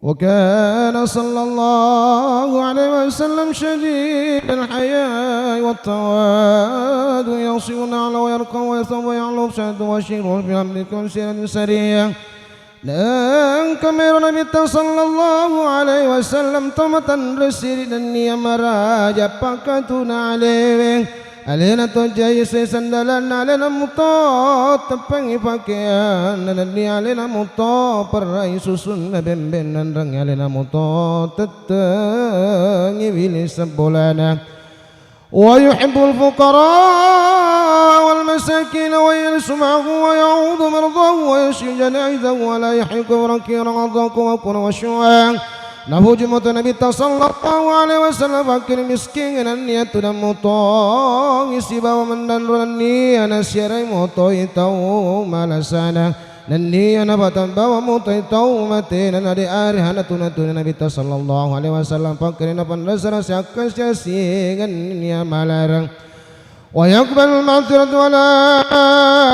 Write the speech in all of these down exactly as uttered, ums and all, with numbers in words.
وكان صلى الله عليه وسلم شديد الحياء والتواضع، يخفض النعل ويركع ويثوب ويعلو شهد وشير في الأمر كمسيرة سرية. Naengka mero Nabitta sallallahu alaihi wasallam to matanre siri nennia maraja pakatuna alewe. Alena to jai sue sandalanna, alena muto teppengi pakeanna, nennia alena muto perrai susunna bembenna nrengnge, alena muto tettengi wili sebbolana. ويحب الفقراء والمساكين ويجلس معهم ويعود مرضاه ويشفي جنائزه ولا يحيك بركي رمضان وكن وشوعا. Napuji moto Nabitta sallallahu alaihi wasallam fakir miskin nennia tudang mutongi sibawa mendanro nennia nasiarai motoi tau malasana. Nennia napatabbawa mutoi tau matena, na de are hana tuna-tuna Nabitta sallallahu alaihi wasallam pakkere napanrasa-rasa akkasiasingennia malarang. ويقبل المغفرة ولا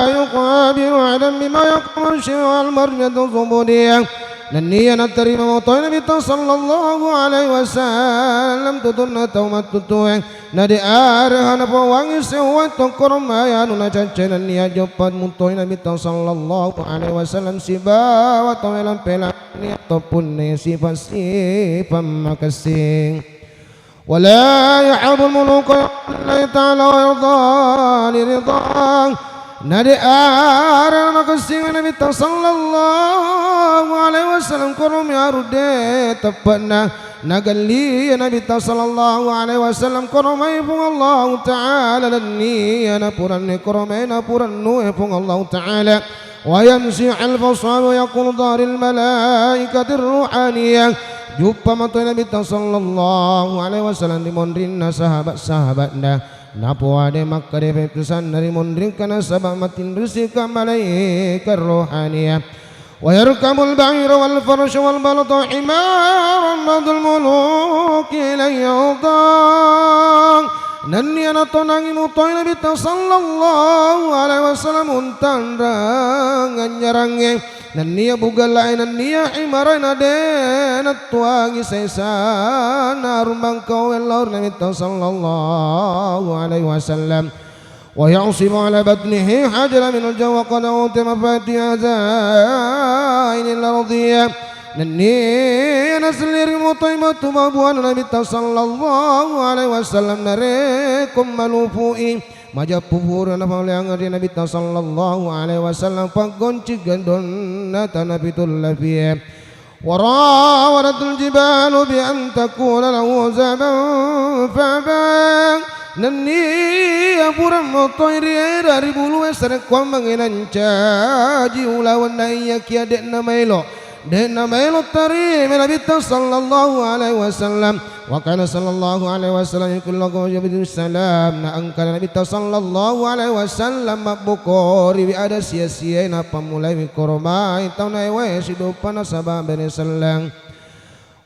يقابل أحدا بما يقوم الشيء المرمية الزبودية. Nennia natarima mutoi Nabitta sallallahu alaihi wasallam tutunna tau mattutue. Na de are hana pawangi seuwa tokkoro mai anu nacaccai nennia joppa mutoi Nabitta sallallahu alaihi wasallam sibawa tau elang-pelang nennia to punne sifa-sifa makessing. ولا يحب الملوك لله تعالى ويرضى لرضاه. Na de are makessing Nabitta sallallahu alaihi wasallam koro mi aru de teppe'na. Nagelli Nabitta sallallahu alaihi wasallam koro mai Puang Allahu Ta'ala, nennia napuranne koro mai napurannu e Puang Allahu Ta'ala. ويمشي خلف أصحابه ويقول ظهر الملائكة الروحانية. Juppa matoi Nabitta sallallahu alaihi wasallam ri monrinna sahaba-sahabatna. Napoade makkeda pesanna ri monringka nasaba matinrisika malaika rohania. ويركب البعير والفرس والبغل حمارا بعض الملوك إليه يرضاه. Nennia natonangi mutoi Nabitta sallallahu alaihi wasallam untanrang anyarangnge. Nennia bugalla'e nennia himarae na de nattuangi saisana arung bangkau wellau ri Nabitta sallallahu alaihi wasallam. ويعصب على بطنه حجرا من الجوف وقد أوتي مفاتيح خزائن الأرضية. Nennia naselliring mutoi matu mabuana Nabitta sallallahu alaihi wasallam narekko malupu'i majeppu pura napauleang ri Nabitta sallallahu alaihi wasallam paggonci gendonna tana pitul lapie. وراودته الجبال بأن تكون له عزابا فأبى. Nennia pura motoi ri era ri bulue sarekkuammengnge nancaji ulawenna iyakia de'na maelo. De'na maelo tarima Nabitta sallallahu alaihi wasallam. وكان صلى الله عليه وسلم يقول لكم وجبت السلام. Na engka Nabitta sallallahu alaihi wasallam mabbokoriwi ada sia-siae napammulaiwi koromai tau naewae sidoppa nasaba bere selleng.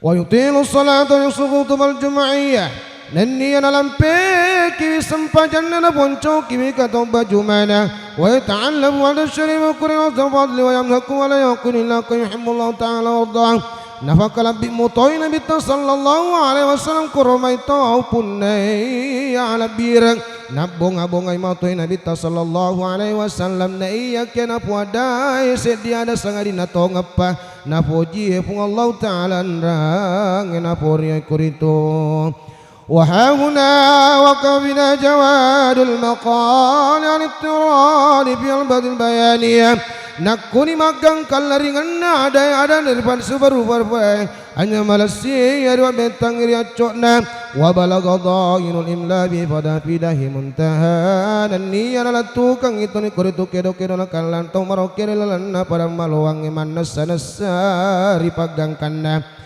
ويطيل الصلاة ويصلي الخطب الجمعية. Nennia nalampekiwi sempajanna naponcokiwi katobba jumana. ويتعلم هذا الشريف ويكرم ذا الفضل ويمدحكم ولا يقول إلا كي يحب الله تعالى ويرضاه. Nafakalabbi mutoi Nabitta sallallahu alaihi wasallam koromai tau punnai alabbireng. Nabbonga-bongai matoi Nabitta sallallahu alaihi wasallam na iyakia napuadai seddi ada sangadinna tongeppa. Napojie Puang Allahu Ta'ala nrangnge naporioi koritu. وها هنا وقف بنا جواد المقال عن اضطراد في ألفاظ البيانية. Nakkuni maggangkalla ringenna adae-adana ri pansubaru-barupae, hanya malessi ri wabbettang ri accokna. وبلغ ظاهر الإملاء في فدا في داه منتهى. Nennia nalettukengngi toni koritu kedo-kedo nakallang tau marokke ri lalenna padang maloangnge mannessa-nessa ri paggangkanna.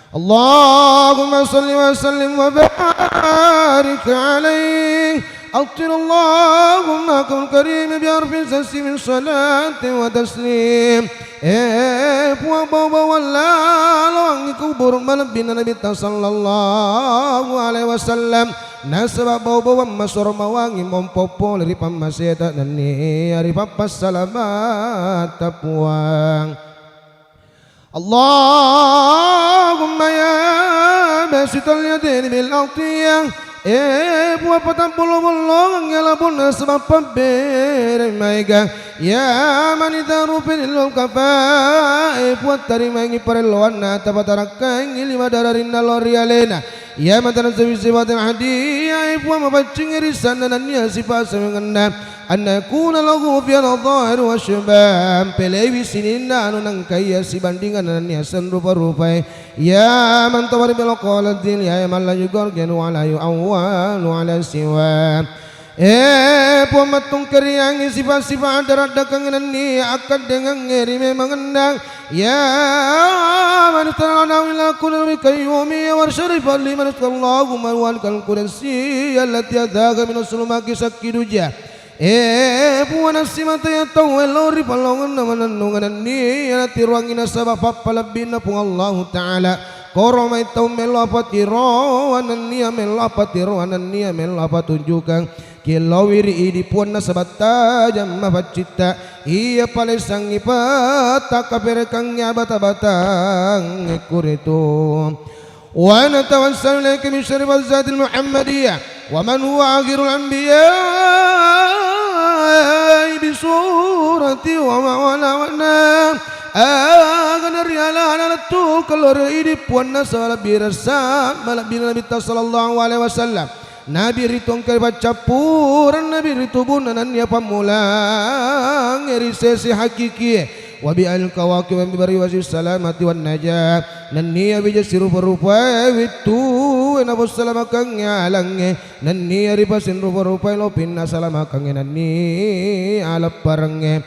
اللهم صل وسلم وبارك عليه. عطر اللهم وجهك الكريم بحرف الجزم من صلاة وتسليم. Eh, Puang, bau-bauang laloangngi kuburu malebbina Nabitta sallallahu alaihi wasallam. Nasaba bau-bauang masoro mawangi mompo pole ri pammaseta nennia ri pappasalamatta Puang. الله Sitalliatini bil atiyah. E Puang, patappulo bollongengngi alabunna sabab pabbere maega. Ya man idza rufi'a lil kafa. E Puang, tarimaengngi parelloanna, tapatarakkaengngi lima dararinna lao ri alena. Ya man tanazzalu bi sifatil hadiyah. E Puang, mapaccingngi risanna nennia sipa sawengenna. An yakuna lahu fiha nadhairu wa syubah. Pelewi sininna anu nangkaiya sibandingan nennia senrupa-rupae. Ya man tawari bil qalil, ya man la yugarganu wa la yu'awwalu ala siwa. E Puang, mattungkeriangngi sifa-sifa addaraddakengnge nennia akkeddengengnge ri memangenna. Ya man istana'na ila kulli qayyumi wa syarifan liman Allahumma wa kal kursi allati adzaga min sulumaki sakki duja. E Puang, nassimata iya tauwe lao ri pallongenna manennunga nennia natiroangngi nasaba pappalebbinna Puang Allahu Ta'ala. Koro mai tau mello apa tiroang nennia, mello apa tiroang nennia, mello apa tunjukang. Kiellowi ri idi Puang nasaba tajang mapaccitta. Iya palesangngi petta kaperekangnge abata-batangnge kuritu. Wa natawassalu ilaika bi syarifil zatil Muhammadiyah wa man huwa akhirul anbiya'i bi surati wa ma'wana wa na. Aga narialana lettu kello ri idi Puang nasaba lebbi ressa malebbina Nabitta sallallahu alaihi wasallam. Nabi ritu engka ri paccappureng, Nabi ri tubunna nennia pammulang ri sese hakikie. Wa bi al kawakib bi bari wasi salamati wan najah. Nennia bija sirupa-rupae wettu napassalamakengnge alangnge. Nennia ripasenrupa-rupai lopinna salamakengnge nennia alepparengnge.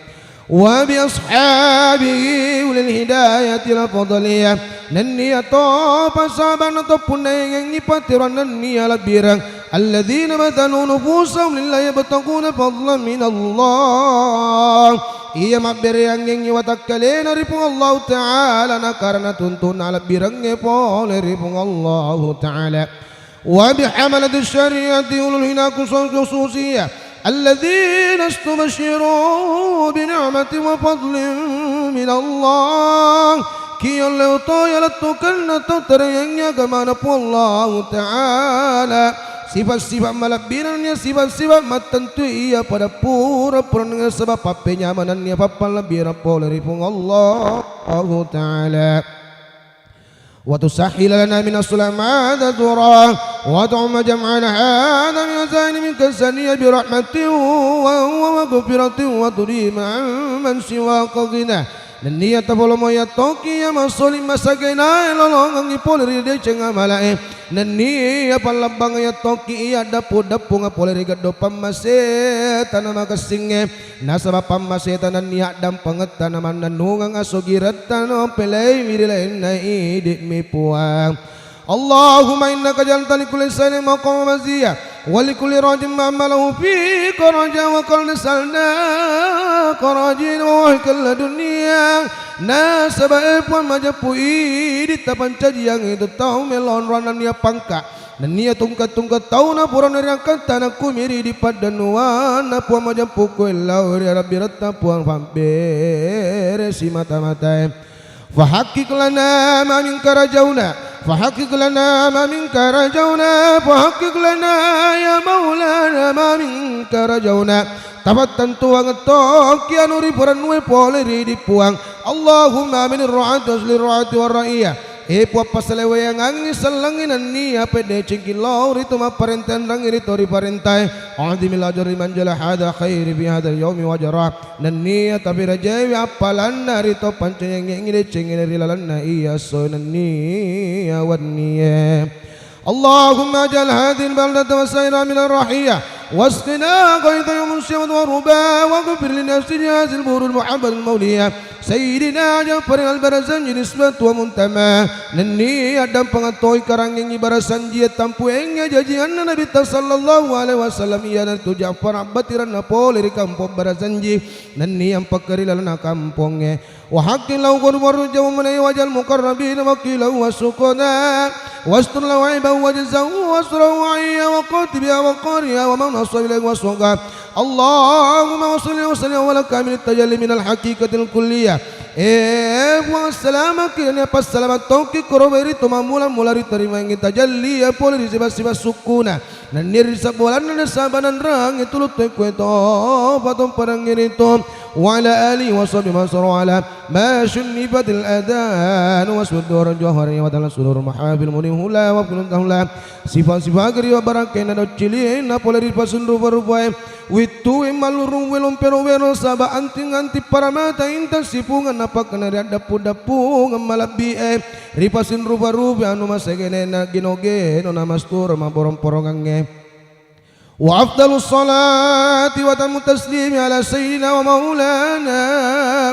Wa bi ashabihi ulil hidayati al fadliyah. Nennia topa sahabanna to punnaengengngi patiroang nennia lebbireng. Alladzina bazhalu nufusahum lillahi yabtaghuna fadlan minallah. Iya mabbereangengngi watakkalena ri Puang Allahu Ta'ala nakarena tuntunna lebbirengnge pole ri Puang Allahu Ta'ala. Wa bi hamalati syariati ulil hidayah khususiyah. Alladzina istabsyaru bi ni'matin wa fadlin minallah. Kiyolleu to yalettukenna tau tariangngi agamana Puang Allahu Ta'ala. Sifat-sifat malebbina nennia sifat-sifat mattentu iya pada pura-pura nennia saba pappenyamananna pappalebbireng pole ri Puang Allahu Ta'ala. Wa tusahhila lana min as-sulama dzura, wa tu'amma jam'ana hadza min zaini minka saniya bi rahmatin wa, wa, wa maghfiratin wa tudima amman siwaka ghina. Nennia tapolomo yattoki iya masoli masagaenae lolongengngi pole ri deceng amalae. Nennia pallebbang yattoki iya dappu-dappunga pole ri geddo pammaseta na makessingnge. Nasaba pammaseta nennia addampengetta na mannennungeng asogiretta na mapelaiwi ri lainna idi'mi Puang. Allahumma innaka ja'alta li kulli sailin maqama maziyyah wa li kulli rajin ma'malahu fika raja wa qad salna qarajin wa wahikal dunya. Nasaba e Puang majeppu idi tapancajiang itu tau melonronna nennia pangka. Nennia tungke-tungke tauna purana riangkatta nakkumiri di paddennuanna Puang majeppu kuellau ri alabbiretta Puang pabbere simata-matae. Fahaqqiq lana ma minka rajauna, fahaqqiq lana ma minka rajauna, fahaqqiq lana ya maulana ma minka rajauna. Tapattentuang tokki anu riparennue pole ri idi Puang. Allahumma aminir ra'ati wa aslih ra'ati war ra'iyah. E Puang, passalewaiangangngi sellengngi nennia peddecengki lao ri to mapparenta enrengngi ri to riparentae. Azimil ajri man jala hadza khairi fi hadzal yaumi wa jarah. Nennia tapirajaiwi appalanna ri to pancajiangngi decengnge ri lalenna iya essoe nennia wennie. Allahumma aj'al hadzihil baldata wa saira minal rahiyah. Wasqina ghaitsan yauman syabat wa ruba, waghfir li nafsi jazil burul Muhammadil mauliyah. Sayyidina Ja'far al-Barzanji nisbatu wa muntama. Nennia addampengeng toi karangengngi Barzanji tampuengnge jajianna Nabitta sallallahu alaihi wasallam, iyanaritu Ja'far abbatiranna pole ri kampong Barzanji. Nennia mpakkeri lalenna kampongnge. Wa haqqin lahu qurban rujau minhu wajhal muqarrabin wa qilahu wa suqna. Wastur lahu aibahu wa jazahu wa asrahu wa ayya wa qatibiha wa qariha wa man asaba ilaihi wa suqa. Allahumma wa salli wa sallim ala kamil tajalli minal haqiqatil kulliyah. Eh, Puang, assalamaki nennia passalama tokki koro bairi to mammula-mula ri tarimaengngi tajallia pole ri sifa-sifa sukkuna. Nennia ri sabbolanna nasaba nanrangi tulu toi kue to patomperengngi ritu. Wa ala alihi wa sahbihi wa sallam ala ma syunnifatil adhan wa sudur jauhari wa ta'ala sudur mahabil munim hula wa kunun tahula. Sifa-sifa geri wa barakena doccili na pole ri pasunrupa-rupae. Wittue mallurung welong pero-wero saba anting-anting paramata intan sipungan napakkena ri addappung-dappungeng malebbi'e ri pasinrupa-rupa anu masegenena gino-gino namastura maborong-porongangnge. Wa afdalus salati wa tammu taslimi ala sayyidina wa maulana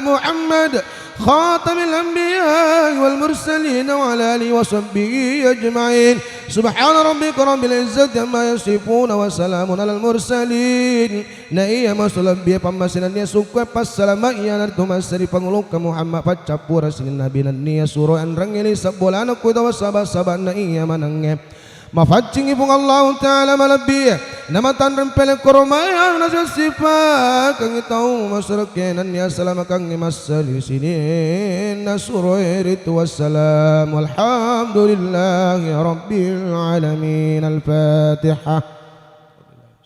Muhammad khatamil anbiya wal mursalin wa ala alihi wa sahbihi ajma'in. Subhana rabbika rabbil izzati amma yasifun wa salamun alal mursalin. Na iya masu lebbi pammasinannia sukku passalama iyanaritu massari pangulukka Muhammad paccappura sining nabi nennia suro anrangngi li sabbolana kuitawa saba-sabanna iya manengnge. Mafaccingi Puang Allahu Ta'ala malebbi namatanreng pele koromaya nasipakengngi tau masyarakat nennia salamakengngi massali sininna suroi ritu wassalam walhamdulillahi rabbil alamin. Al-Fatihah.